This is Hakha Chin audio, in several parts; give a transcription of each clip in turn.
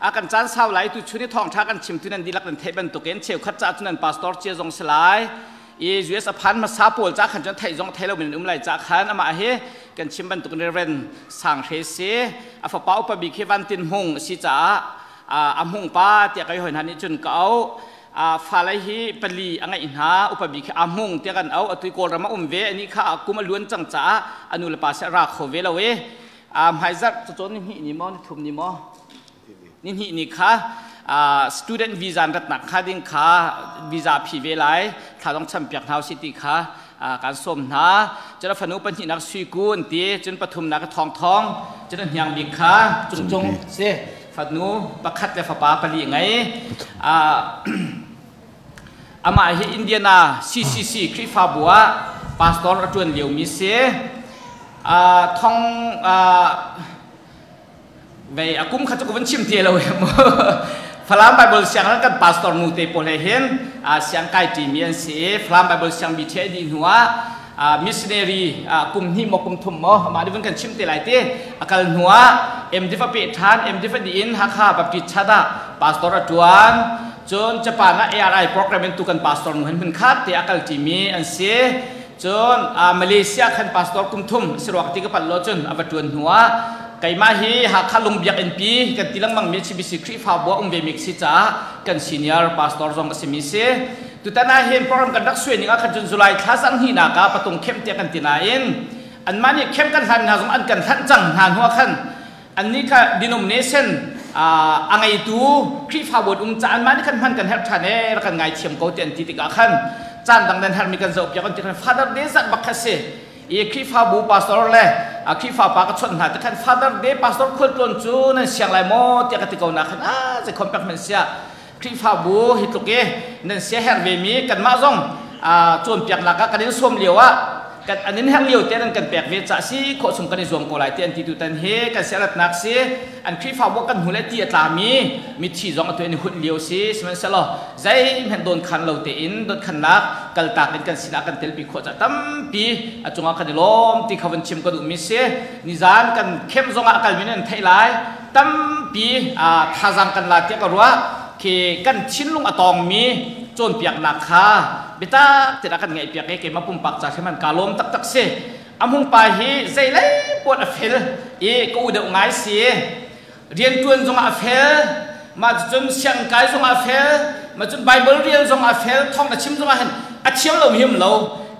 A kan caan sau lai tu chun i thawngṭha kan chim tu nan dihlak nan theih bantukin cheukhat ca cu nan pastor cia zong si lai. I US a phan hmasa pawl ca khan cun theih zong thei lo min um lai ca khan amah hi kan chim bantukin Reverend Sang Hre si. A fapa upa bik hi Van Tin Hmung a si caah a hmung pa tiah kai hoi hna nih cun ka auh. Fale hi pali a ngeih hna. Upa bik hi a hmung tiah kan auh. Atu Kawlram a um ve. Ani kha kum a luan cang caah a nu le pa seh ra kho ve lo i hmaizarh cacawn ni hnih ni maw ni thum ni maw ni hnih ni kha student visa an ratnak kha ding kha visa phi ve lai thla dong cham piak hna si ti kha kan sawm hna. Cun a fanu pahnihnak Sui Ku an ti, cun pathumnak Thawng Thawng, cun a hniang bik kha Cung Cung si. Fanu pakhat le fapa pali ngei. Amah hi Indiana CCC Khrihfabu ah pastor a ṭuan liomi si. Thong vei a kum kha cu ka vun chim te lo mu. Falam Bible siang kan pastor nu te pawl he hin siang kai ṭimi an si i Falam Bible siang bi ṭhe dih hnu ah missionary kum hnih maw kum thum maw amah nih vun kan chim te lai ti a kal hnu ah MDF a peh ṭhan. MDF a dih in Hakha Baptist Church ah pastor a ṭuan. Cun Japan ah ARI program in tu kan pastor nu hin hmun khat te a kal ṭimi an si. Cun Malaysia khan pastor kum thum siruak ti ka pal lo cun a va ṭuan hnu ah keimah hi Hakha Lungbiakinn pi kan ti lengmang mi CBC Khrihfabu ah um ve mi si caah kan senior pastor zong a simi si. Tutan ah hin program kan rak suai ning ah khan cun July thla zarhhnihnak ah patung khem tiah kan ti nain anmah nih khem kan hlan hna zong an kan hlanh cang hna hnu ah khan annih kha denomination a ngeitu Khrihfabu um ca anmah nih khan hman kan herh ṭhan ee, rak kan ngaithiam ko ti an ti tikah khan caan dang nan herhmi kan zohpiak an ti khan Father Day zat bak kha si i Khrihfabu pastor le Khrihfa pa ka chawnh hna te khan Father Day pastor khualtlawn cu nan siang lai maw tiah ka ti ko na khan a zei khom pek hmanh sia Khrihfabu hi tluk i nan sia herh ve mi kanmah zong cawnpiaknak ah kan in sawm lio ah kan an in herh lio te nan kan pek ve ca si khawh chung kan i zuam ko lai ti an ti. Tutan hi kan siaratnak si an Khrihfabu kan hnu le ti a tlami mithi zong atu an i hunh lio si. Sihmanhsehlaw zeihmanh dawn khan lo tein donkhannak kaltak in kan sinah kan telpi khawh ca tampi a cungah kan i lawm ti kha vun chim ka duhmi si. Nizan kan khem zongah a kalmi nan theih lai, tampi thazaang kan la tiah ka ruah. Khi kan thinlung a tawngmi cawnpiaknak kha biatak tein a kan ngaihpiak i keimah pumpak ca hrim an ka lawm taktak si. A hmung pa hi zeilei puan a fel i ka u deuh ngai si. Riantuan zongah a fel, mah cun siangkai zongah a fel, mah cun Bible rian zongah a fel, thawng na chim zongah hin a thiam lo him lo.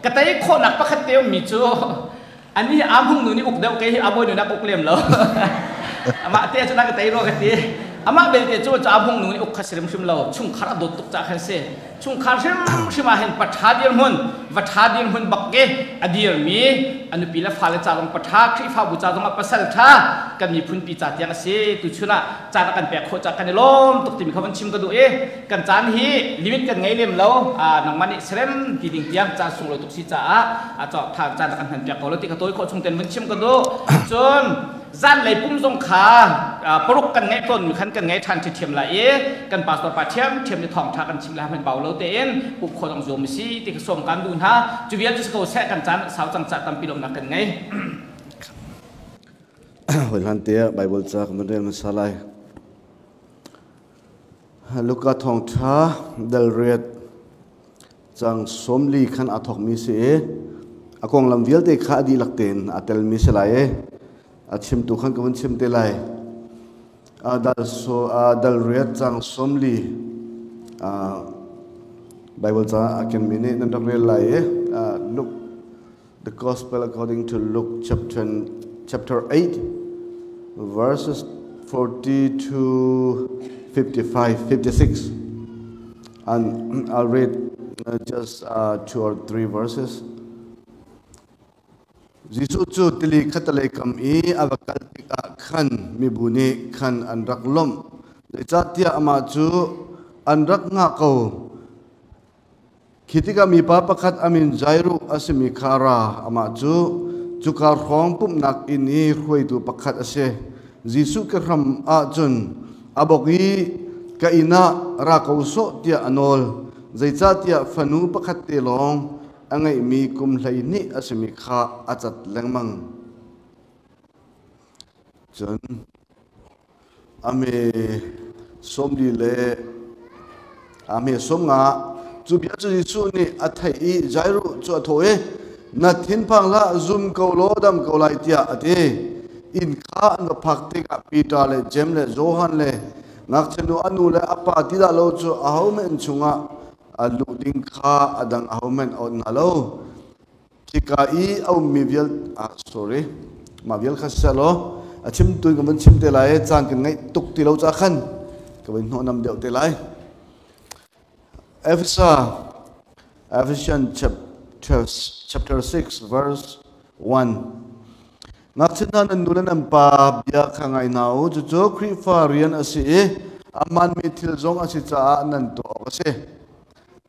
Ka tei khawhnak pakhat te ummi cu ani a hmung nu nih uk deuh, kei hi a bawi nu nak uk lem lo. Amah te cu na ka tei rua ka ti. Amah belte cu a hmung nu nih uk kha si hrimhrim lo. Chungkhar a dawt tuk ca khan si. Chungkhar hrimhrim ah hin paṭha dirhmun, va ṭha dirhmun bak i a dirmi, a nupi le fale ca zong paṭha, Khrihfabu ca zong ah pasal ṭha, kan miphun pi ca tiang a si. Tuchun ah caan a kan pek khawh ca kan i lawm tuk timi kha van chim ka duh i kan caan hi limit kan ngei lem lo. Nangmah nih serem ti ding tiang caan sunglawi tuk si caah a caan a kan hman piak ko lo ti kha tawi khawh chung ten van chim ka duh. Cun zanlei pum zong kha paruk kan ngeih tawnmi khan kan ngei ṭhan ṭhiam lai i kan pastor pa ṭhiamṭhiam nih thawngṭha kan chim lai hman bau lo tein pumh khawh zong zuam si ti kha sawm kan duh hna. Cu vial cu si ko seh, kan caan sau cang cah tampi lawmnak kan ngei. Hoi hlan te ah Bible ca kan rel hmasa lai. Luka thawngṭha dal riat cang 40 khan aa thawkmi si i a konglam vialte kha a dihlak tein aa telmi si lai i a chimtu khan ka vun chim te lai. Dal so dal riat cang 40 Bible ca a kenmi nih nan rak rel lai i Luke, The Gospel according to Luke chapter 8 verses 40 to 55 56, and I'll read just two or three verses. Jesuh cu tili khatalei kam i a va kal tikah khan mibu nih khan an rak lawmh. Zeicahtiah amah cu an rak hngah ko. Khi tikah mipa pakhat a min Jairu a simi kha a ra. Amah cu cuka hrawng pumhnak inn i hruaitu pakhat a si. Jesuh ke hram ah cun a bawk i ka inn ah ra ko sawh tiah a nawl. Zeicahtiah fanu pakhat te lawng a ngeihmi kum 12 a simi kha a cat lengmang. Cun a me. Sawmli le a hme 50. Cu bia cu Jesuh nih a theih i Jairu cu a thawh i, Na thinphang hlah, zum ko law dam ko lai, tiah a ti. Inn kha an va phak tikah Peter le Jeim le Johan le ngakchia nu a nu le a pa ti dah lo cu ahohmanh inn chungah a luh ding kha a dang ahohmanh a awnh hna lo. Khika i a ummi vial ah, sorry, mah vial kha siseh law a chim tu in ka van chim te lai i caan kan ngeih tuk ti lo caah khan ka van hnawhnam deuh te lai. Efesa Ephesians chapter 6 verse 1. Ngakchia hna, nan nu le nan pa bia kha ngai hna u, cucu Khrihfa rian a si i a hmaanmi thil zong a si caah nan tuah awk a si.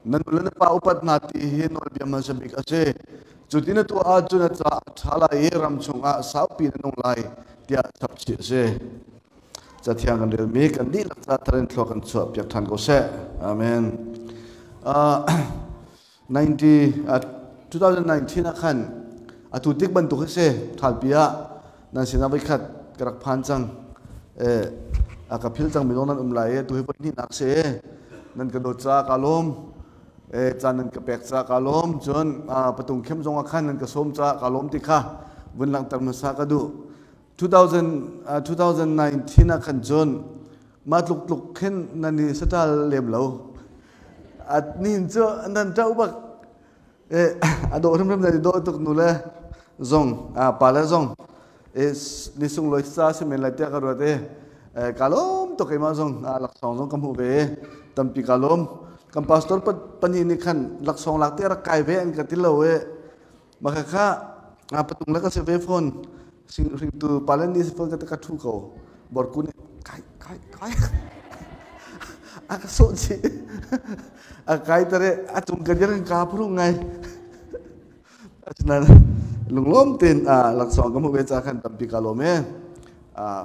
Na nu le na pa upat hna ti hi nawlbia hmasa bik a si. Cu ti na tuah ahcun na caah a ṭha lai i ram chungah saupi na nung lai, tiah chapchih a si. Cathiang kan relmi kan dihlak ca thar in thlua kan chuah piak ṭhan ko seh. Amen. 90, 2019 ah khan atu tik bantuk hi si ṭhalpi ah nan sinah voikhat ka rak phan cang. A ka phil cang mi zong nan um lai i tu hi voihnihnak si. Nan ka dawt caah ka lawm, caan nan ka pek caah ka lawm. Cun patung khem zong ah khan nan ka sawm caah ka lawm ti kha vun langhter hmasa ka duh. 2000, 2019 ah khan cun mah tluk tluk khin nan i saṭal lem lo. At nihin cu nan ṭoh bak. A dawh hrimhrim, nan i dawh tuk, nu le zong pa le zong. Ni sunglawi ca si men lai tiah ka ruat i ka lawm tuk. Keimah zong laksawng zong ka hmuh ve i tampi ka lawm. Kan pastor pahnih nih khan laksawng lak te rak kai ve an ka ti lo i mah kha patung le ka si ve fawn, hringtu pa le ni si fawn, ka ka thu ko. Borku nih kai kai kai a ka sawh chih, a kai tare a cung ka dir ka phurung ngai. Asinain lunglawm tein laksawng ka hmuh ve ca khan tampi ka lawm e.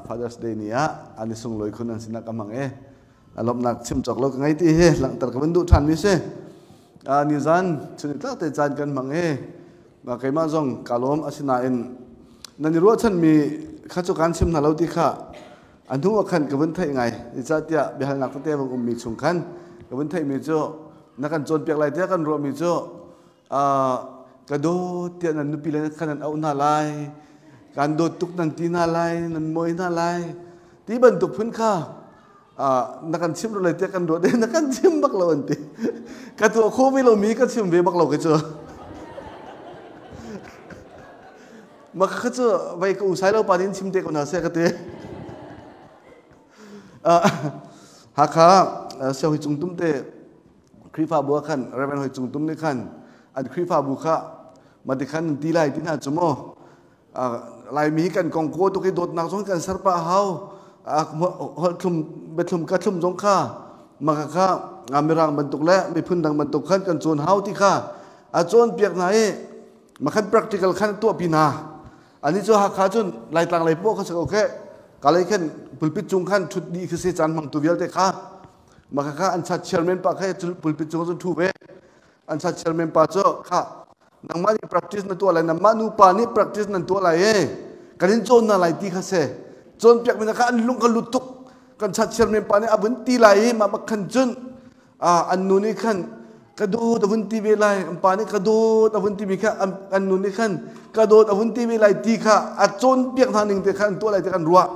Father's Day ni ah an i sunglawi khun an sinah ka hmang e. A lawmhnak chim cawk lo ka ngei ti hi langhter ka van duh ṭhan mi si. Nizan chun tlak te caan kan hmang e. Keimah zong ka lawm, asinain nan i ruahchanmi kha cu kan chim hna lo ti kha a hnu ah khan ka vun theih ngai. Zeicahtiah biahalnak tete vang ummi chung khan ka vun theihmi cu na kan cawnpiak lai tiah kan ruahmi cu ka dawt tiah nan nupi le khan nan auh hna lai, kan dawt tuk nan ti hna lai, nan mawi hna lai ti bantuk phun kha na kan chim lai tiah kan ruat. Na kan chim bak lo an ti. Ka tuah kho ve lomi ka chim ve bak lo ke cu. Ma kha cu vai ka usai lo pa din chim te ko na se ka ti. Hakha Siao Hi Cung Tum te Khrihfabu ah khan Reverend Hoi Cung Tum nih khan an Khrihfabu kha mati khan ti lai ti hna cu mu. Laimi kan kong ko tuk i dawtnak zong kan ser pah hau, holh thlum biathlum ka thlum zong kha maka kha mirang bantuk le miphun dang bantuk khan kan cawn hau ti kha a cawn piak hna i makhan practical khan tuah pi hna. Ani cu Hakha cun Laitlang lei poh kha si ko khe kalei khan pulpit cung khan thut dih khi si caan hmang tu vialte kha. Maka kha an chat chairman pa kha pulpit cung cun thu ve. An chat chairman pa cu kha nangmah nih practice na tuah lai, nangmah nupa nih practice nan tuah lai e, kan in cawn na lai ti kha se. Cawn piak mi kha an lung ka lut tuk. Kan chat chairman pa nih a vun ti lai i mah bak khan cun an nu nih khan ka dawt a vun ti ve lai, an pa nih ka dawt a vun ti mi kha an nu nih khan ka dawt a vun ti ve lai ti kha a cawn piak hna ning te kha an tuah lai ti kan ruah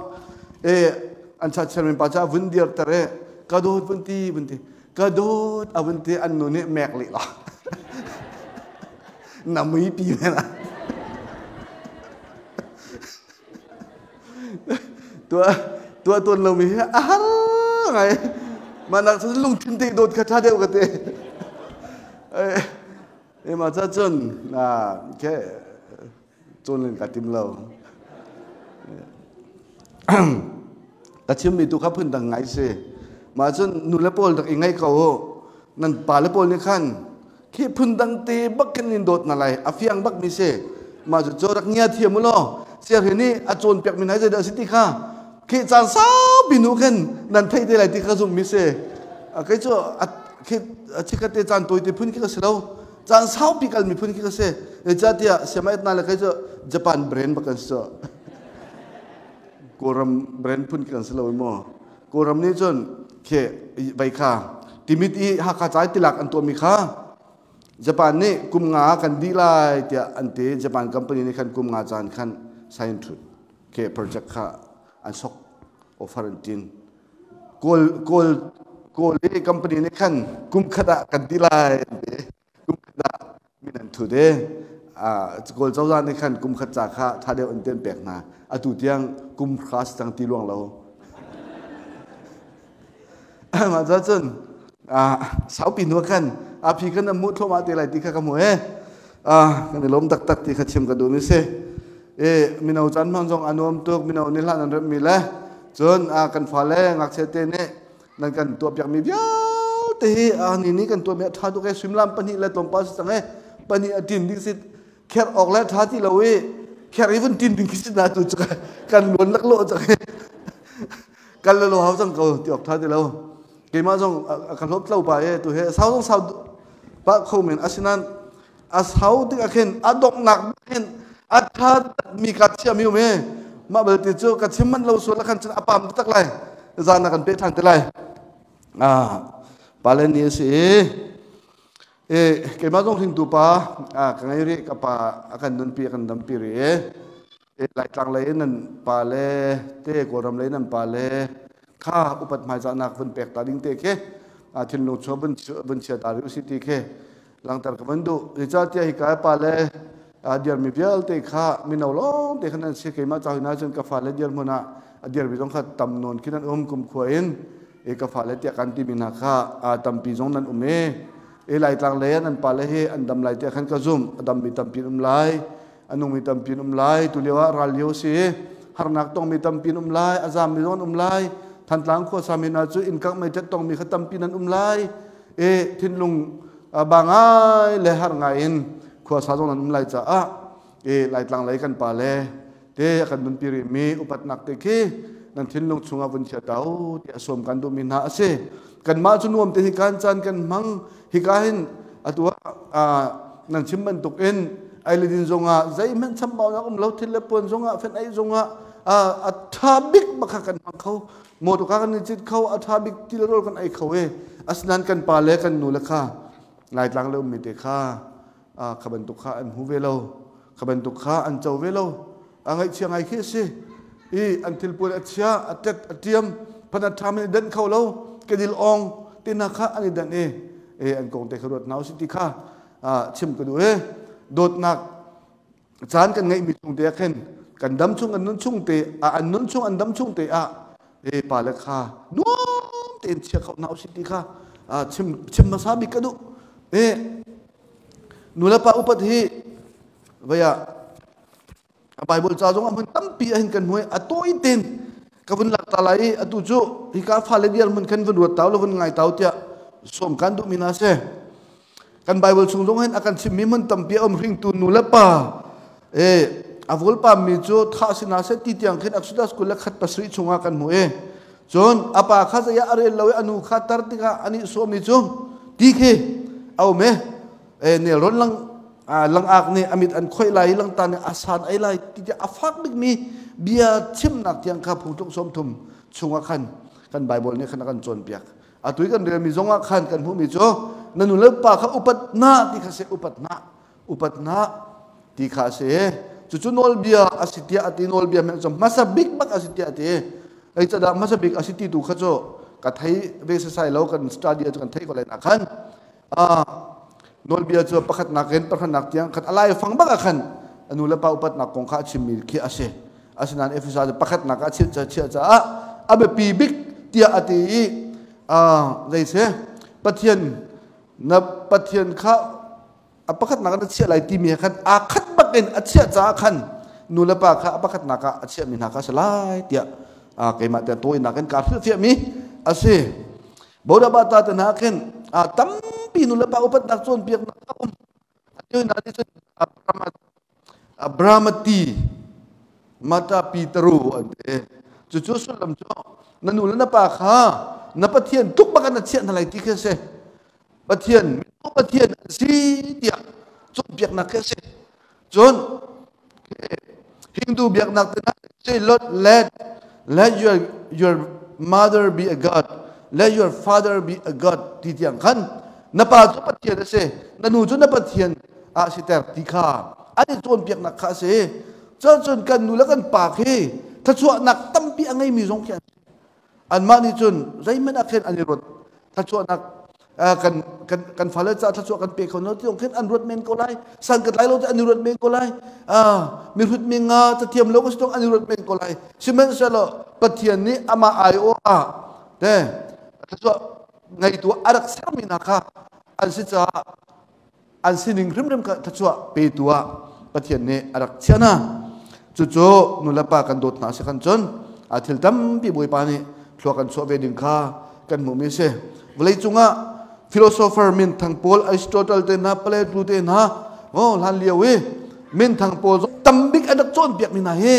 e. An chat chairman pa ca vun dir ter e, ka dawt vun ti, vun ti, ka dawt a vun ti, an nu nih mek leh la na mui pi men tua tua tuan lo mi hi a har ngai. Mah nak cun lungthin te dawt kha tha deuh ka te e. Ma cha cun na ke cun len ka tim lo. Ka chimmi tu kha phun dang ngai si. Mah cun nu le pawl rak i ngai ko u. Nan pa le pawl nih khan khi phun dang te bak khin in dawt na lai, a fiang bak mi si. Mah cu rak ngia thiam u law siarhe nih a cawnpiak mi hna zeidah si ti kha khi caan saupi nu khin nan theih te lai ti kha zum mi si. Kei cu khi chikhat te caan tawi te phun khi ka si lo, caan saupi kal mi phun khi ka si. Zeicahtiah siamait na le kei cu Japan brand bak kan si. Kawlram brand phun khi kan si lo maw? Kawlram nih cun Khi vai kha Timit i Hakha cai tilak an tuahmi kha Japan nih kum nga kan dih lai tiah an ti. Japan company nih khan kum nga caan khan sign thut khi project kha an sok offer an tin. Kawl Kawl Kawl i company nih khan kum khat ah kan dih lai an ti. Kum khat ah min an thut i Kawl cozah nih khan kum khat ca kha ṭha deuh in an pek hna. Atu tiang kum hra si cang ti luang lo. Mah ca cun saupi hnu khan a phi kan hmuh thluahmah te lai ti kha ka hmuh e. Kan i lawm taktak ti kha chim ka duh mi si. E mino caan hmang zong a nuam tuk, mino nih hlan an remh mi le cun kan fale ngakchia te nih nan kan tuahpiakmi vialte hi ni nih kan tuahmi a ṭha tuk e. Suimilam 2 le tlawmpal si cang e. 2 a ṭin ding si, kherh awk le ṭha ti lo i kherh i vun ṭin ding khi si na tu cu kan luan laklawh cang e. Kan le lo hau cang ko ti awk ṭha ti lo. Keimah zong ka hlawp tlo pa e tu he sau zong sau pa kho men, asinain a sau tik ah khin a donghnak hin a ṭha mi ka chia mi um e. Mah belte cu ka chim manh lo sual khan cun a pam tak lai, zan ah kan pe ṭhan te lai. Pale ni a si e. Keimah zong hringtu pa ka ngei rih, ka pa a kan nunpi, a kan dampi rih e. Laitlang lei nan pa le te, Kawlram lei nan pa le kha upat hmaizahnak vun pek ta ding te khi thinlung chuah vun chia ta rih usih ti khi langter ka van duh. Zeicahtiah hika pa le dirmi vialte kha mino lawng te khan an si. Keimah ca hna cun ka fale dirhmun ah a dirmi zong kha tam nawn khi nan um kumkhua in e. Ka fale tiah kan timi hna kha tampi zong nan um e. E Laitlang lei ah nan pale hi an dam lai tiah khan ka zumh. A dammi tampi an um lai, a nungmi tampi an um lai. Tu lio ah ral lio si, harnak tongmi tampi an um lai, a zammi zong an um lai. Thantlang khua sami hna cu inn kangh mei tet tongmi kha tampi nan um lai e. Thinlung ba ngai le har ngai in khua sa zong nan um lai caah e Laitlang lei kan pa le te a kan nunpi rih mi upatnak te khi nan thinlung chungah vun chia tau tiah sawm kan duhmi hna a si. Kanmah cu nuam te hi kan caan kan hmang hika hin. Atu ah nan chim bantuk in ailedin zongah zeihmanh chambaunak um lo, thil le puan zongah, fen ei zongah a tha bik bakha kan hmang kho, motor kan i cit kho, a tha bik til rawl kan ei kho e. Asinain kan pa le kan nu le kha, Laitlang le ummi te kha, kha bantuk kha an hmu ve lo, kha bantuk kha an co ve lo. A ngaihchia ngai khi a si i an thilpuan a chia, a tet, a tiam, phan a ṭham in i danh kho lo, kedil ong te hna kha an i danh i e an kong te kha ruat hna usih ti kha chim ka duh e. Dawtnak caan kan ngeihmi chung te ah khin kan dam chung, an nun chung te, an nun chung, an dam chung te ah e pa le kha nuam tein chia kho hna usih ti kha chim chim hmasa bik ka duh e. Nu le pa upat hi vaya a Bible ca zong a hmun tampi ahin kan hmuai. A tawi ten ka vun lak ta lai. Atu cu hika fale diar mun khan vun ruat tau lo, vun ngai tau tiah som kan duh mi na se. Kan Bible chung zong hin a kan chimmi hmun tampi a um. Hringtu nu le pa e a vul pa mi cu thah sina se ti tiang khin Exodus 21 chungah kan hmu e. Cun a pa kha zeiah a rel lo i a nu kha tar tikah ani suami cu ti khi a um e. E nelrawn lang langak nih a mit an khoih lai i langta nih a san ai lai ti tiah a fak bikmi bia chimnak tiang kha Phungtluk 30 chungah khan kan Bible nih khan a kan cawnpiak. Atu i kan relmi zongah khan kan hmuhmi cu na nu le pa kha upat na ti kha si, upat na, upat na ti kha a si. Cucu nawlbia a si tiah a ti. Nawlbia men cu hmasa bik bak a si tiah a ti. Ei cadah hmasa bik a si ti tu kha cu ka thei ve sasai lo. Kan study cu kan thei ko lai na khan nawlbia cu pakhatnak in pakhatnak tiang khat alai fang bak ah khan a nu le pa upatnak kong kha a chimmi khi a si. Asinain Efesa cu pakhatnak ah chiah chiah caah a biapi bik tiah a ti i zei si, Pathian, na Pathian kha a pakhatnak ah na chiah lai timi khan aa khat bak in a chiah caah khan nu le pa kha a pakhatnak ah a chiahmi hna kha a si lai tiah keimah te tawinak in kaa hrilhfiahmi a si. Bodhabata te hna khin tampi nu le pa upatnak cawnpiaknak a um. Atu hna nih cun Brahmati Mata Pitaru an ti. Cucu sullam cu na nu le na pa kha na Pathian tuk bak na chiah hna lai ti khi a si. Pathian Pathian an si tiah cawnpiaknak khi a si. Cun Hindu biaknak te hna say, Lord, let your mother be a god. Let your father be a god ti tiang khan na pa cu Pathian a si, na nu cu na Pathian ah siter ti kha an i cawnpiaknak kha a si. Cun kan nu le kan pa khi thluachuahnak tampi a ngeimi zong khi an si. Anmah nih cun zeihmanh ah khin an i ruat thluachuahnak kan kan kan fale ca thluachuah kan pe kho no ti khin an ruat men ko lai, san ka tlai lo ti an i ruat men ko lai, mi hrut mi nga cathiam lo ka si an i ruat men ko lai. Sihmanhsehlaw Pathian nih amah ai aw ah te thluachuah ngeitu a rak sermi hna kha an si caah an sining hrimhrim kha thluachuah petu ah Pathian nih a rak chiah hna. Cucu nulepa kan dawt hna si kan cun a thil tampi Bawipa nih thlua kan chuah ve ding kha kan hmuhmi a si. Vawlei cungah philosopher minthang pawl, Aristotle te hna, Plato te hna, oh, hlan lio i minthang pawl tambik an rak cawnpiak mi hna hi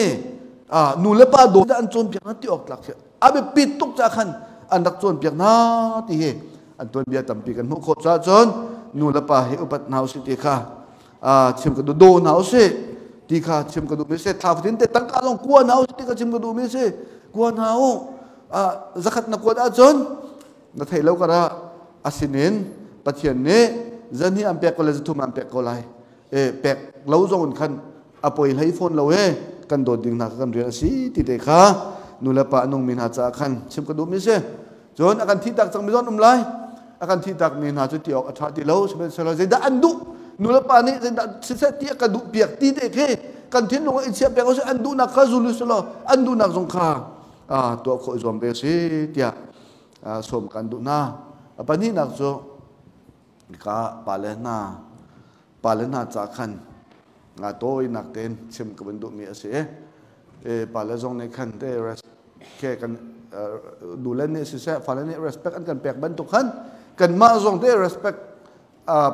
nulepa dawt an cawnpiak hna ti awk tlak khi a biapit tuk ca khan an rak cawnpiak hna ti hi an tuanbia tampi kan hmuh khawh. Caah cun nu le pa hi upat hna usih ti kha chim ka duh, daw hna usih ti kha chim ka duh mi si. Thla fatin te tangka zong kua hna usih ti kha chim ka duh mi si. Kua hna u, zakhat na kuat ahcun na thei lo kara asinin Pathian nih zan hi an pek ko le zathum an pek ko lai. E pek lo zong in khan a poi hlei fawn lo e. Kan dawt ding hna kan rian a si ti te kha nu le pa nung mi hna caah khan chim ka duh mi si. Cun a kan thih tak cang mi zon um lai. A kan thih tak mi hna cu ti awk a ṭha ti lo. Sihmanhsehlaw zeidah an duh, nu le pa nih zeidah siseh ti a ka duh piak ti te khi kan thinlung ah i chiah piak usih. An duhnak kha zul usih law an duhnak zong kha tuah khawh i zuam ve si tiah sawm kan duh hna. A pahnihnak cu ka pale hna, pale hna ca khan nga tawinak tein chim ka van duhmi a si. E pale zong nih khan te ke kan nule nih siseh fale nih respect an kan pek bantuk khan kanmah zong te respect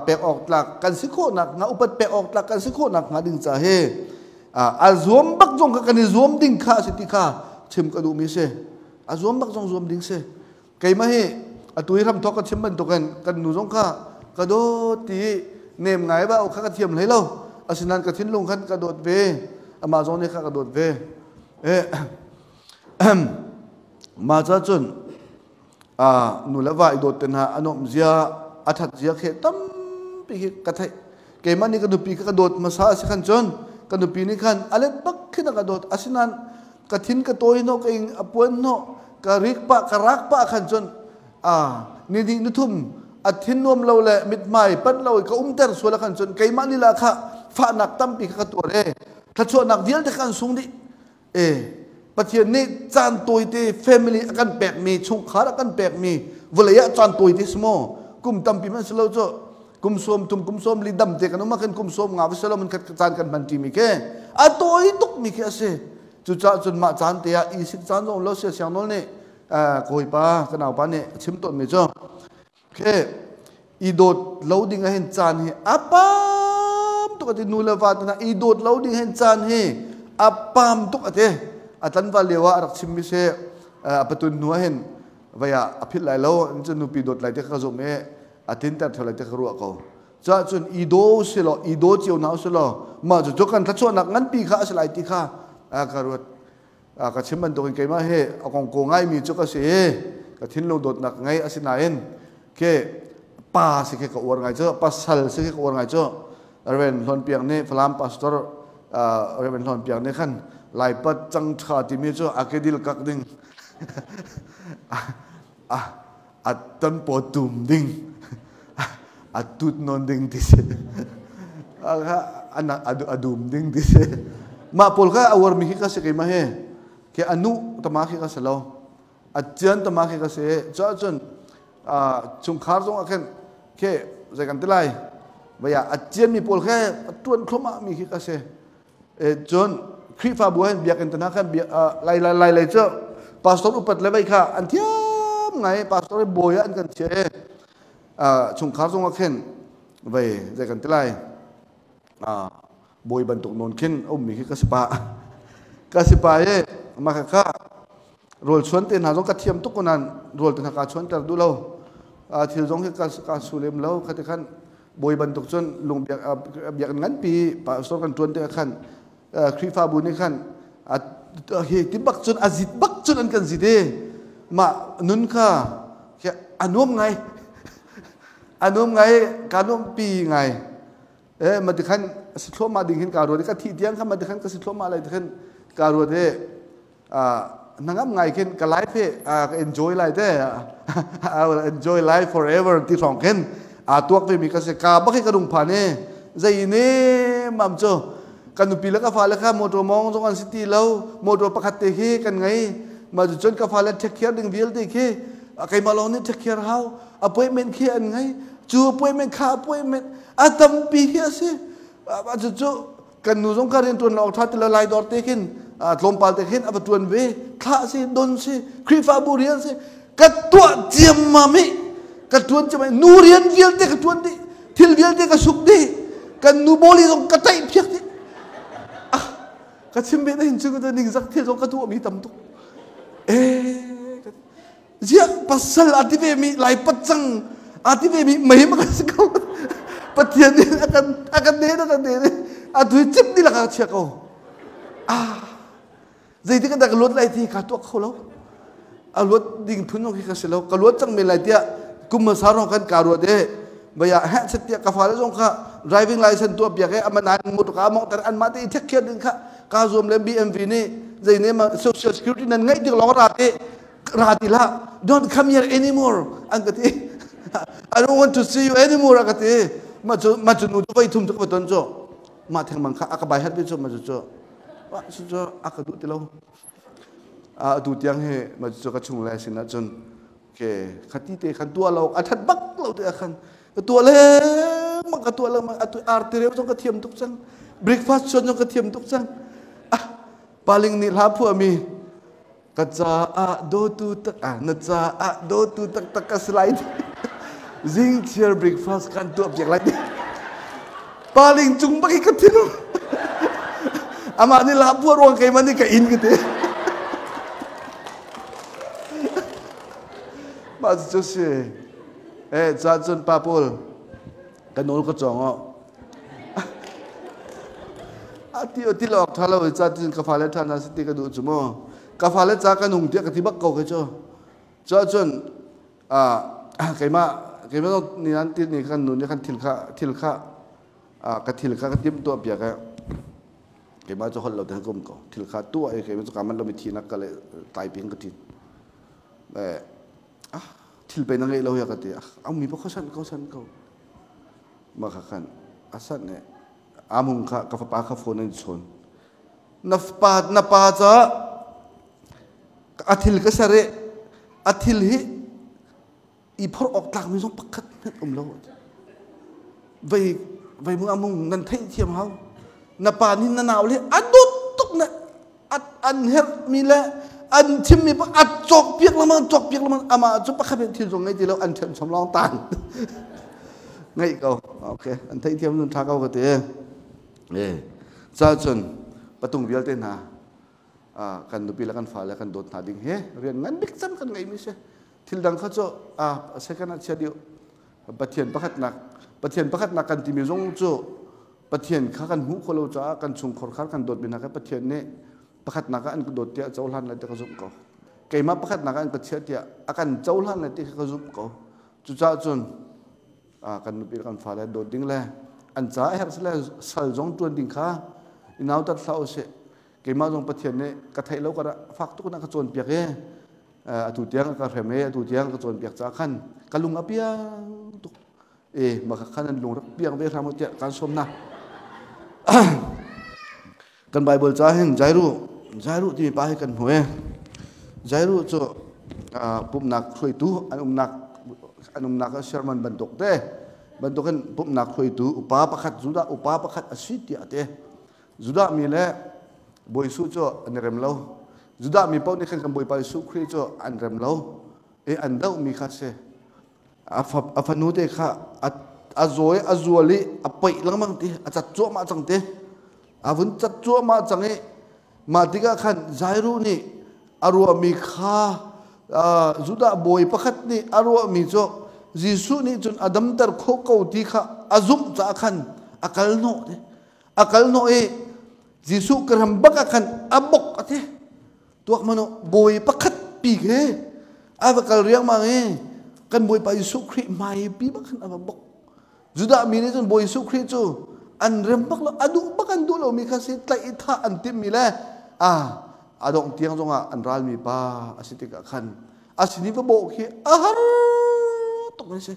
pek awk tlak kan si khawhnak hnga, upat pek awk tlak kan si khawhnak hnga ding ca hi a zuam bak zong kha kan i zuam ding kha a si ti kha chim ka duhmi si. A zuam bak zong zuam ding si. Keimah hi atu hi hramthawk ka chim bantukin kan nu zong kha ka dawt ti nem ngai ba kha ka thiam hlei lo. Asinain ka thinlung khan ka dawt ve, amah zong nih kha ka dawt ve. Ma ca cun nu le va i dawt te hna a nuamh zia, a that zia khi tampi hi ka theih. Keimah nih ka nupi kha ka dawt hmasa a si khan cun ka nupi nih khan a let bak khin a ka dawt. Asinain ka thin ka tawi hnawh, ka ing a puan hnawh, ka rik pah, ka rak pah khan cun a ni dih ni thum a thin nuam lo le mithmai panh lo ka umter sual khan cun keimah lila kha fahnak tampi kha ka tuar e, thluachuahnak vialte kha an sung dih e. Pathian nih caan tawite family a kan pekmi, chungkhar a kan pekmi vawlei ah caan tawite si maw, kum tampi hmanh si lo cu, kum 30, kum 40 dam te kan um ah khin kum 50 va si lo man khat caan kan hman ṭi mi khi a tawi tuk mi khi a si. Cucaah cun mah caan te ah i sik caan zong lo sia. Siang Nawl nih, kawipa ka naupa nih a chim tawn mi cu khe i dawt lo ding ah hin caan hi a pam tuk ati. Nu le va te hna i dawt lo ding hin caan hi a pam tuk ati. A tlanval lio ah a rak chim mi si. A patun hnu ah hin vei ah a philh lai lo cun nupi dawt lai te ka zum i a tinter theo lai te ka ruah ko. Cah cun i daw si law, i daw cio hna usih law mah cu kan thluachuahnak nganpi kha a si lai ti kha ka ruat. Ka chim bantukin keimah hi a kong ko ngaimi cu ka si i ka thinlung dawtnak ngei asinain ke pa si khi ka uar ngai cu, pasal si khi ka uar ngai cu. Reverend Hlawn Piang nih, Falam pastor Reverend Hlawn Piang nih khan Laipat cang ṭha timi cu a kedil kak ding, a tanpaw tum ding, a tut nawn ding ti si, a dum ding ti si. Mah pawl kha a uarmi khi ka si. Keimah hi ke anu tama khi ka si lo, a cian tama khi ka si. Cu cun chungkhar zong ah khin ke zei kan ti lai vaya a cian mi pawl khe a tuan thlumah mi khi ka si. Cun Khrihfabu hin biakinn te hna khan lai lai lai lai cu pastor upat le vei kha an thiam ngai. Pastor bawi ah an kan chia i chungkhar zong ah khin vei zei kan ti lai bawi bantuk nawn khin ummi khi ka si pa, ka si pa i mah kha rawl chuan te hna zong ka thiam tuk ko nain rawl te hna ka chuan ter duh lo, thil zong hi ka su lem lo. Kha ti khan bawi bantuk cun lung biakinn nganpi pastor kan ṭuan tikah khan Khrihfabu nih khan hi ti bak cun a zit bak cun an kan zit i mah nun kha A nuam ngai. A nuam ngai, ka nuam pi ngai. E ma ti khan si thluahmah ding hin ka ruat ka thi tiang kha ma ti khan ka si thluahmah lai ti khan ka ruat e nangam ngai khin ka life he ka enjoy lai te I will enjoy life forever ti thong khin a tuak ve mi ka se ka bak hi ka rung phan e zei ne mam chu kan nupi le ka fa le kha motor mong zong an si ti lo motor pakhat te khi kan ngei ma chu chon ka fa le take care ding vialte khi keimah lawng nih take care hau appointment khi an ngei cu appointment kha appointment a tampi khi a si cu cu kan nu zong ka rian tuan lo tha ti lo lai dor te khin tlawmpal te khin a va tuan ve thlah si don si Khrihfabu rian si ka tuah ciammam i ka tuan ciammam nu rian vialte ka tuan dih thil vialte ka suk dih kan nu boli zong ka taih phiak dih ka chim ve na hin cu ka ning zak thil zong ka tuah mi tam tuk eh ziah pasal a ti ve mi lai pacang a ti ve mi mei ma kan si ko pathian nih a kan a kan ne a kan ne a tu cim ni laka chia ko ah zeitik kan dah ka luat lai ti ka tuak kho lo a luat ding phun khi ka si lo ka luat cang me lai tiah kum hmasa rong kan ka ruat e baya ha chat tiah ka fale zong kha driving license tuah piak e ama nan motor ka mong tar an ma te thek khian ding kha ka zuam le BMW nih zei ne ma social security nan ngai tik long ra te ra ti hlah don't come here anymore an ka ti I don't want to see you anymore a ka ti ma cu ma cu nu cu voi thum cu ka va ton cu mah thengmang kha a ka bai hat ve cu ma cu cu ma cu cu a ka duh ti lo a tu tiang hi ma cu ka chung le sin ahcun ke khati te khan tua lo a that bak lo te khan ka tua le mang ka tua le mang atu arti reu zong ka thiam tuk cang breakfast chuan zong ka thiam tuk cang ah paling nih hla phuah mi Ka caah dawtu tak ah na caah dawtu taktak ka si lai. Zing cheer breakfast kan tuah piak lai. Paling cung bak i ka thin. Amah nih la buat ruang keimah nih ka in ka ti. Mah cu si. Eh, ca cun pa paul ka nawl ka cawng oh. A ti ti lo awk tha lo ca tin ka fale tha na si ti ka duh cu mu ka fale ca ka nung tiah ka ti bak ko ke cu cu ahcun keimah keimah ni nan ti ni kan nu nih kan thil kha thil kha ka thil kha ka timh tuah piak e keimah cu holh lo te kum ko thil kha tuah e keimah cu ka man lo mi thi nak ka le tai ping ka tin thil pe na ngei lo ya ka ti a mi pa san ko san ko ma kha khan a san ne amung kha ka fapa kha phone an chawn na pa na pa ca a thil ka sare a thil hi i phor awk tlak mi zong pakhat hmanh um lo vei vei mu amung nan theih thiam hau na pa nih na nau le a dawt tuk na an herh mi le an thim mi a cawk piak lengmang cawk piak lengmang amah cu pakhat thil zong ngei ti lo an ṭhen chom lawng tan ngeih ko okay an theih thiam nun ṭha ko ka ti e ca cun patung vialte hna kan nupi le kan fale kan dawt hna ding hi rian ngan bik cem kan ngei mi si thil dang kha cu a second ah chia dih Pathian pakhatnak Pathian pakhatnak kan timi zong cu Pathian kha kan hmuh khawh lo caah kan chungkhar kha kan dawt mi hna kha Pathian nih pakhatnak ah an ka dawt tiah cohlan lai ti ka zumh ko. Keimah pakhatnak ah an ka chiah tiah a kan cohlan lai ti kha ka zumh ko. Cucaah cun kan nupi le kan fale dawt ding le an ca a herh sile sal zong ṭuan ding kha i nautat hlah usih. Keimah zong Pathian nih ka theih lo karah fak tuk in a ka cawnpiak i atu tiang ka hrem i atu tiang ka cawnpiak caah khan ka lung a piang tuk. E maka khan an lung rak piang ve hram tiah kan sawm na kan Bible ca hin Jairu Jairu timi pa hi kan hmu e Jairu cu pumnak hruaitu an umnak an umnak sermon bantuk te bantukin pumnak hruaitu upa pakhat Judah upa pakhat a si tiah te Judah mi le Bawi Jesuh cu an i rem lo Judah mi paoh nih khan kan Bawipa Jesuh Khrih cu an rem lo e an doh mi kha si A fanu te kha a zaw i a zual i a poih lengmang ti a cat cuahmah cang ti a vun cat cuahmah cang i mah tikah khan Jairu nih a ruahmi kha Judah bawi pakhat nih a ruahmi cu Jesuh nih cun a damter khawh ko ti kha a zumh caah khan a kal hnawh ti a kal hnawh i Jesuh ka ram bak ah khan a bok a ti tuak manu bawi pakhat pi khi a va kal riangmang i Kan Bawipa Jesuh Khrih hmai pi bak khan a va bok. Judah mi nih cun Bawi Jesuh Khrih cu an rem bak lo, a duh bak an duh lomi kha si tlaih i thah an timhmi le a a dongh tiang zongah an ralmi pa a si tikah khan a sin i va bawh khi a har tuk mi si.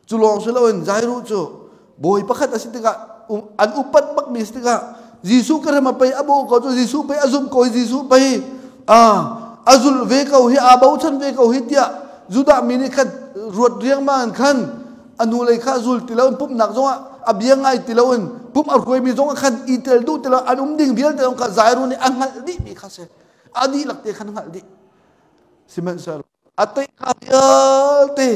Cu lawng si loin Jairu cu bawi pakhat a si tikah an upat bakmi si tikah Jesuh ka rem a pei a bawh ko cu Jesuh pei a zumh ko hi Jesuh pei a zulh ve ko hi aa bochan ve ko hi tiah Judah mi nih khan ruat riangmang in khan a nu lei kha zul ti loin pumhnak zongah a bia ngai ti loin pumh a hruaimi zongah khan i tel duh ti lo an um ding vialte zong kha Jairu nih a hngalh dihmi kha si a dihlak te khan hngalh dih sihmanhsehlaw a tei kha vialte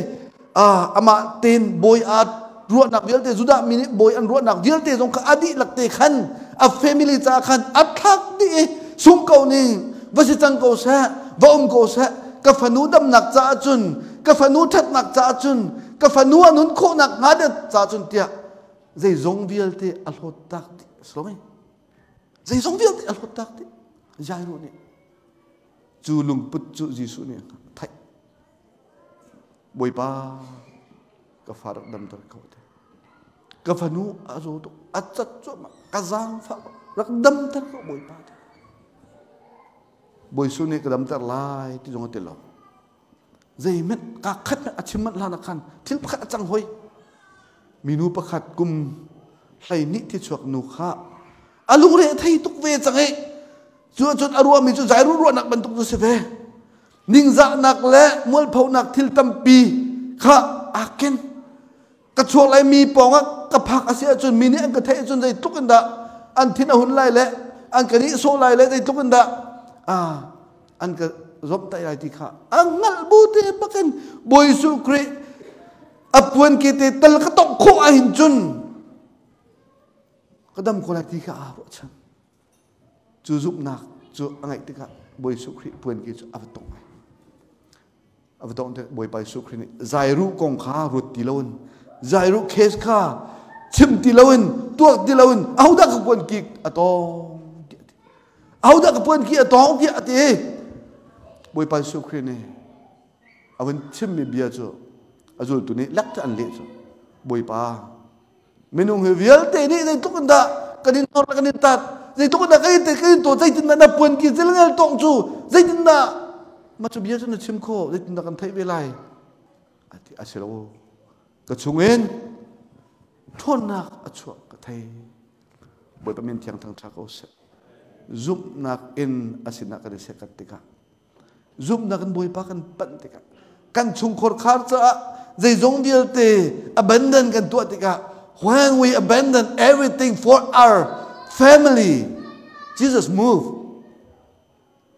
amah ten bawi aa ruahnak vialte Judah mi nih bawi an ruahnak vialte zong kha a dihlak te khan a family caah khan a thlak dih i sung ko ning va si cang ko seh va um ko seh ka fanu damnak caah cun ka fanu ṭhatnak caah cun ka fanu a nun khawhnak hnga det caah cun tiah zeizong vialte a hlawt tak dih a zeizong vialte a hlawt tak dih Jairo nih Cu lungput cu Jesuh nih a theih. Bawipa, ka fa rak damter ko te. Ka fanu a zaw tuk, a cat cuahmah, ka zaangfah ko, rak damter ko Bawipa te. Bawi Jesuh nih ka damter lai ti zong a ti lo. Zeihmanh ka khat a chim manh hlan ah khan thil pakhat a cang hoi. Minu pakhat kum 12 thi chuak nu kha a lungre a thei tuk ve cang i Cu ahcun a ruahmi cu Jairus ruahnak bantuk cu si ve. Ningzahnak le mualphonak thil tampi kha aa ken. Ka chuak lai mi pawngah ka phak a si ahcun mi nih an ka theih ahcun zeitluk in dah an thin a hun lai le an ka nihsawh lai le zeitluk in dah an ka zomhtaih lai ti kha a hngalh bu te bakin Bawi Jesuh Khrih a puan ke te tal ka tongh khawh ahhin cun ka dam ko lai ti kha aa ruahchan. Cu zumhnak cu a ngeih tikah Bawi Jesuh Khrih puanki cu a va tongh ai. A va tongh tik Bawipa Jesuh Khrih nih Jairu kong kha ruat ti loin Jairu case kha chim ti loin tuak ti loin ahodah ka puanki a tong tiah a ti. Ahodah ka puanki a tong tiah a ti. Bawipa Jesuh Khrih nih a vun chimmi bia cu a zultu nih lek an leh cu Bawipa Minung hi vialte nih zeitluk in dah kan in nor kan in tat zeitluk in dah kan in te kan in to zeitin dah na puan ki zelngel tong cu zeitin dah ma cu bia cu na chim kho zeitin dah kan theih ve lai ati a si lo ka chungin ṭhawnnak a chuah ka thei Bawipa min thiang thang ṭha ko seh zumhnak in a sinah kan i sekat tikah Zumhnak in Bawipa kan panh tikah kan chungkhar khar caah zeizong vialte abandon kan tuah tikah when we abandon everything for our family Jesus moved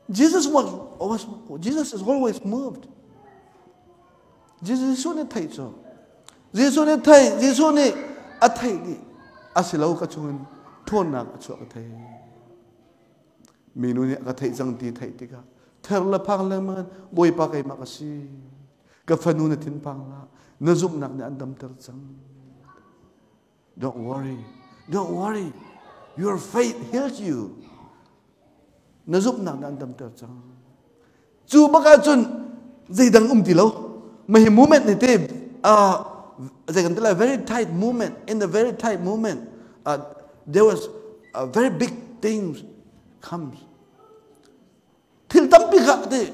Jesus was, was Jesus is always moved Jesus nih theih cu Jesuh nih theih Jesuh nih a theih dih a si lo ka chungin ṭhawnnak a chuah ka thei Minu nih a ka theih cang ti theih tikah ther le phang lengmang in Bawipa keimah ka si. Ka fanu na thinphang hlah. Na zumhnak nih an damter cang. Don't worry. Don't worry. Your faith heals you. Na zumhnak nih an damter cang. Cu bak ahcun zeidang um ti lo. Mah hi moment ni te zei kan ti lai very tight moment in a very tight moment there was a very big things comes. Thil tampi kha te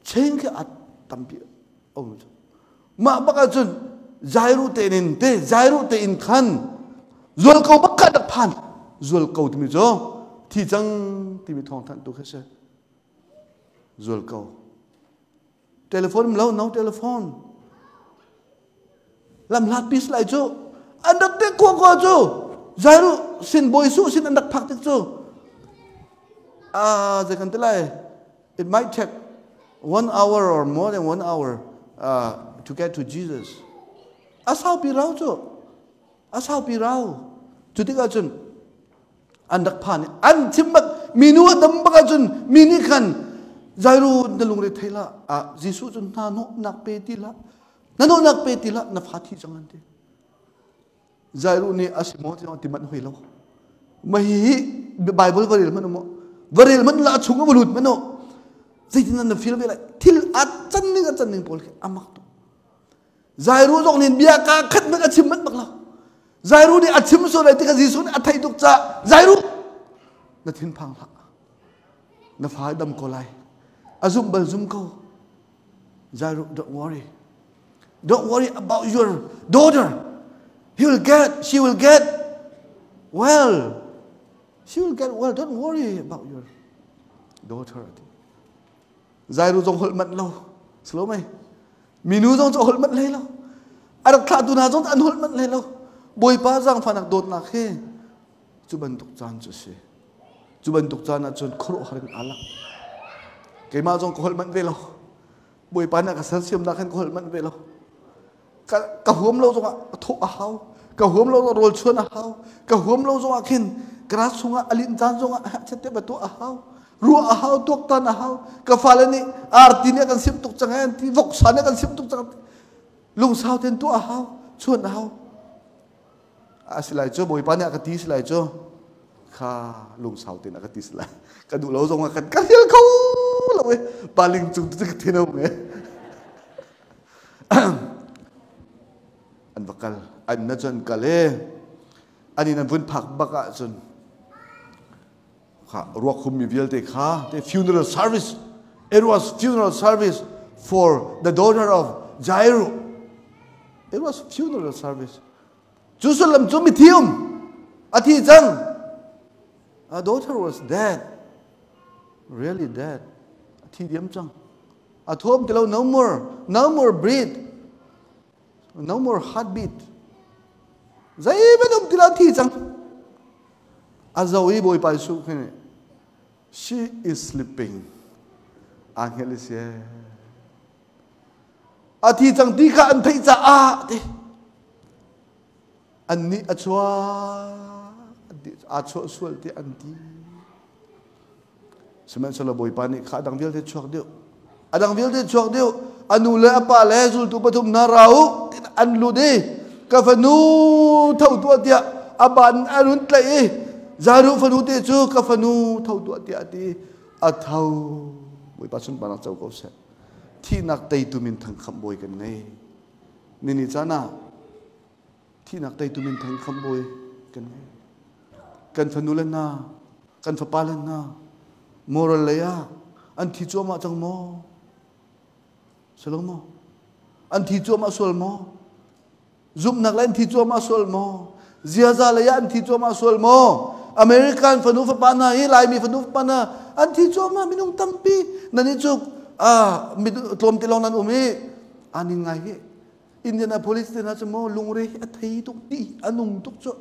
change kha a tampi um. Mah bak ahcun Jairu te in te Jairu te in khan zual ko bak kha dak phan zual ko timi cu thi cang timi thawng thanh tu kha si. Zual ko. Telephone lo no telephone. Lam hlat pi lai cu an rak te ko ko cu Jairu sin bawi su sin an rak phak tik cu ah zei kan ti lai it might take 1 hour or more than 1 hour to get to Jesus a sau pi rau cu a sau pi rau cu tikah cun an rak phan i an chim bak minu a dam bak ahcun mi nih khan Jairu na lungre thei lah ah Jesuh cu hna hnawhnak pe ti lah na hnawhnak pe ti lah na fa thi cang an ti Jairu nih a si maw ti ti manh hoi lo ma hi hi Bible va rel hmanh maw va rel hmanh la a chung a va lut hmanh zeitin na feel ve lai thil a can ning a can ning pawl khi amak tuk. Jairu zong nih bia ka khat hmanh a chim manh bak lo. Jairu nih a chim sual lai ti kha Jesuh nih a theih tuk caah Jairu na thinphang hlah. Na fa dam ko lai. A zumh bal zum ko. Jairu don't worry. Don't worry about your daughter. He will get, she will get well. She will get well. Don't worry about your daughter. Jairu zong holh manh lo. Silo mei. Minu zong cu holh manh hlei lo. A rak thlahtu hna zong an holh manh hlei lo. Bawipa zaangfahnak dawtnak he cu bantuk caan cu a si. Cu bantuk caan ahcun khuaruahhar in aa lang. Keimah zong ka holh manh ve lo. Bawipa nih a ka sersiamnak hin ka holh manh ve lo. Ka, ka huam lo zongah thawh a hau. Ka huam lo zongah rawl chuan a hau. Ka huam lo zongah khin grass chungah a linh caan zongah chette ba tuah a hau. Ruah a hau, tuaktan a hau. Ka fale nih arti nih a kan simh tuk cang an ti, voksa nih a kan simh tuk cang. Lungsau ten tuah a hau, chuan a hau. A si lai cu Bawipa nih a ka ti si lai cu kha lungsau ten a ka ti si lai. Ka duh lo zong ah kan ka hrial kho lo e. Paling cung tu ka thin um e. An va kal, an na cun kal e. An in an vun phak bak ah cun kha ruak hummi vialte kha the funeral service it was funeral service for the daughter of Jairus it was funeral service cu sullam cu mithi um a thi cang a daughter was dead really dead a thi diam cang a thawm ti lo no more no more breathe no more heartbeat zei um ti lo thi cang A zo i Bawipa Jesuh Khrih nih she is sleeping. Angel is here. A thi cang ti kha an theih caah ti. An nih a chuah a chuah sual ti an ti. Sihmanhsehlaw Bawipa nih kha a dang vialte chuak deuh. A dang vialte chuak deuh. A nu le a pa le zultu pathum hna ra u an lut i ka fanu tho tuah tiah a ban an hun tlaih i Jaru fanu te cu ka fanu tho tuah tiah a ti. A tho. Bawipa sunparnak co ko seh. Thihnak teitu min thangkhamh bawi kan ngei. Nini caan ah thihnak teitu min thangkhamh bawi kan ngei. Kan fanu le hna, kan fapa le hna, moral lei ah an thi cuahmah cang maw? Silo maw? An thi cuahmah sual maw? Zumhnak le an thi cuahmah sual maw? Ziaza lei ah an thi cuahmah sual maw? American fanu fapa hna hi Laimi fanu fapa hna an thi cuahmah minung tampi nan i cuk ah tlawm te lawng nan um i aning ngai hi Indianapolis te hna cu maw lungre hi a thei tuk ti a nung tuk cu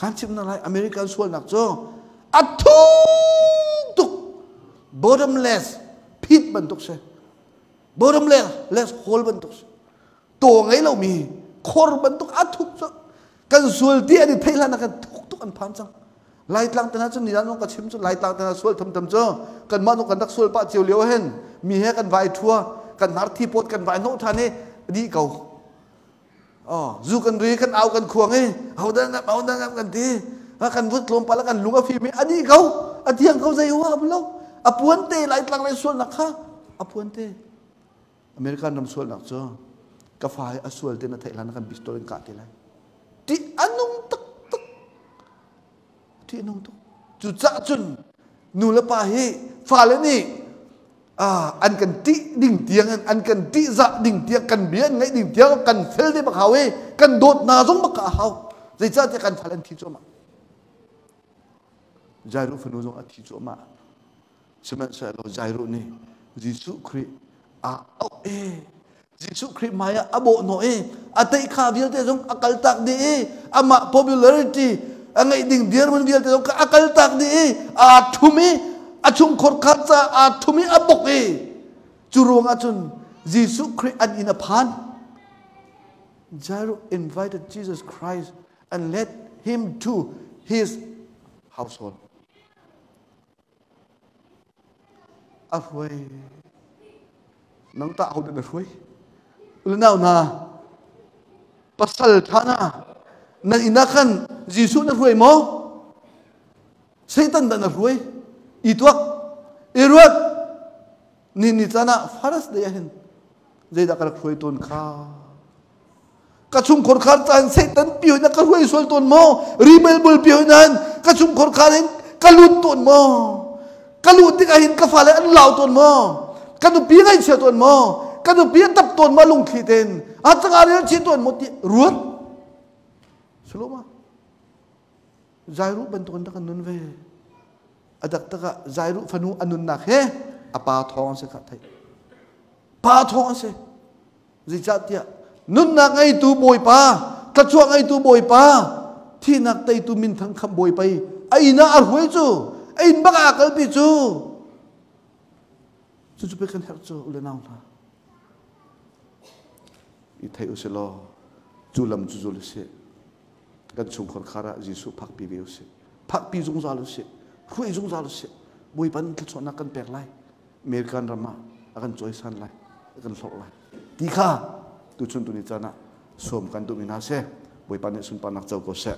kan chim na lai American sualnak cu a thuk tuk bottomless pit bantuk si bottomless less hole bantuk si to ngei lomi khor bantuk a thuk cu kan sual ti an i theih hlan ah kan thuk tuk an phan cang Laitlang te hna cu nizan zong ka chim cu Laitlang te hna sual thamtham cu kanmah zong kan rak sual pah cio lio hin mi he kan vai thua kan hnar thi pawt kan vai hnawh than i dih ko oh zu kan ri kan au kan khuang i hodah ngam hodah ngam kan ti kan vut tlawmpal kan lung a fim i a dih ko a thiang ko zei hua lo a puan te Laitlang lei sualnak kha a puan te American ram sualnak cu ka fa hi a sual te na theih hlan kan pistol in kah te lai ti a nung taktak ti a nung tuk cu cah cun nu le pa hi fale nih an kan tih ding tiang an kan tih zah ding tiang kan bia an ngaih ding tiang kan fel te bak hau i kan dawt na zong bak a hau zeicahtiah kan fale an thi cuahmah Jairu fanu zong a thi cuahmah Sihmanhsehlaw Jairus nih Jesuh Khrih aa auh i Jesuh Khrih hmai ah a bawhhnawh i a teih-kha vialte zong a kaltak dih i amah popularity a ngeih ding dirhmun vialte zong kha a kaltak dih i aa thum i a chungkhor kha ca aa thum i a bok i cu ruangah cun Jesuh Khrih an inn a phan. Jairus invited Jesus Christ and led him to his household. A hruai. Nang tah hodah na hruai? Unau hna, pasal ṭha hna, nan inn ah khan Jesuh na hruai maw? Satan dah na hruai? I tuak, i ruat. Ni ni caan ah Faras day ah hin zeidah ka rak hruai tawn kha? Ka chungkhar khar caan Satan pi na ka hruai sual tawn maw? Rebel bul pi nan ka chungkhar khar hin ka lut tawn maw? Ka luh tikah hin ka fale an lau tawn maw? Ka nupi ngaihchia tawn maw? Ka nupi a tap tawn maw lungthli ten? A canga rel chi tawn maw ti ruat. Saloma. Jairu bantukin rak kan nun ve. A taktak ah Jairu fanu a nunnak he a pa thawng an si kha theih. Pa thawng an si. Zeicahtiah nunnak ngeitu Bawipa, thluachuah ngeitu Bawipa, thihnak teitu minthang khamh Bawipa i a inn ah a hruai cu, a inn bak ah a kalpi cu. Cucu pek kan herh cu u le nau hna. I thei u si law, cu lam cu zul u sih. Kan chungkhar khar ah Jesuh phakpi ve usih. Phakpi zungzal usih. Hruai zungzal usih. Bawipa nih thluachuahnak kan pek lai. American ram ah a kan cawisan lai. A kan hlorh lai. Ti kha tuchun tuni caan ah sawm kan duhmi hna seh. Bawipa nih sunparnak co ko seh.